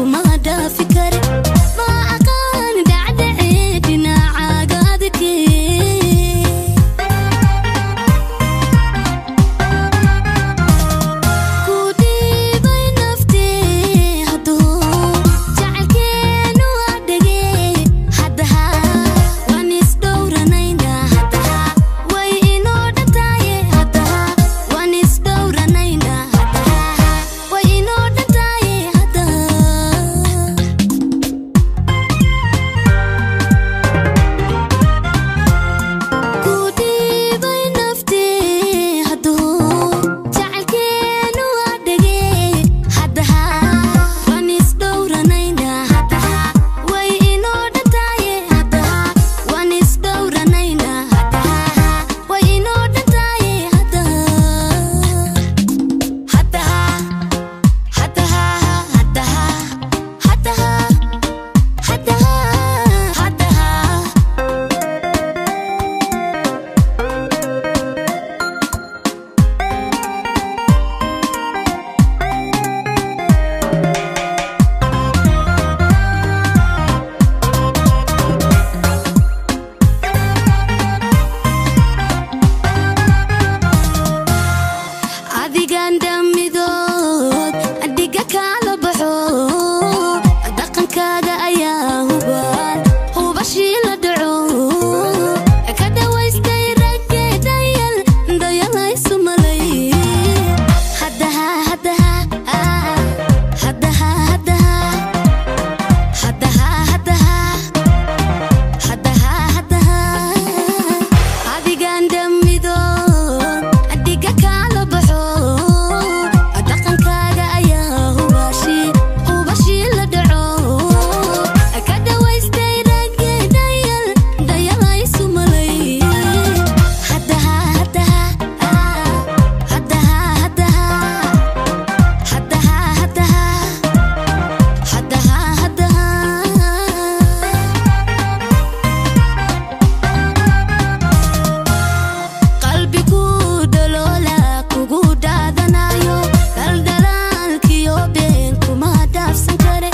kuma dhaafi kare ma aqaan dhacdhacee dhinacaaga adkee ku dhiibay naftee hadduu jacaylkeenu adhagee haddaha waan isdhowranaynaa haddaha way inoo dhantaaye haddaha waan isdhowranaynaa haddaha way inoo dhantaaye haddaha ku dhiibay naftee hadduu jacaylkeenu adhagee haddaha waan isdhowranaynaa haddaha way inoo dhantaaye haddaha waan isdhowranaynaa haddaha way inoo dhantaaye haddaha haddaha haddaha haddaha haddaha haddaha haddaha. Adigan dhamidood dhiga kala baxo dhaqankaaga ayaa hubaal hubashii la dhaco ka dhawaystay ragge dayal dayalaysu malay haddaha haddaha haddaha haddaha haddaha haddaha haddaha haddaha. Adigan dhamidood dhiga kala baxo dhaqankaaga ayaa hubashii la dhaco ka dhawaystay ragge dayal dayalaysu malay haddaha haddaha haddaha haddaha haddaha haddaha haddaha haddaha. Qalbi ku dhaloola kugu dhaadanayo dhaldhalaalkiyo been kuma dhaafsan kare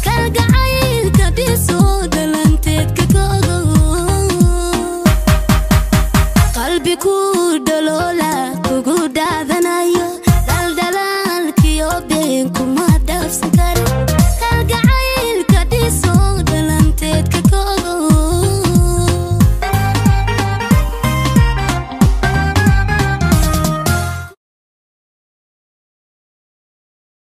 kalgacaylka dhisoo dhalanteedka kogo qalbi ku dhaloola kugu dhaadanayo dhaldhalaalkiyo been kuma dhaafsan kare.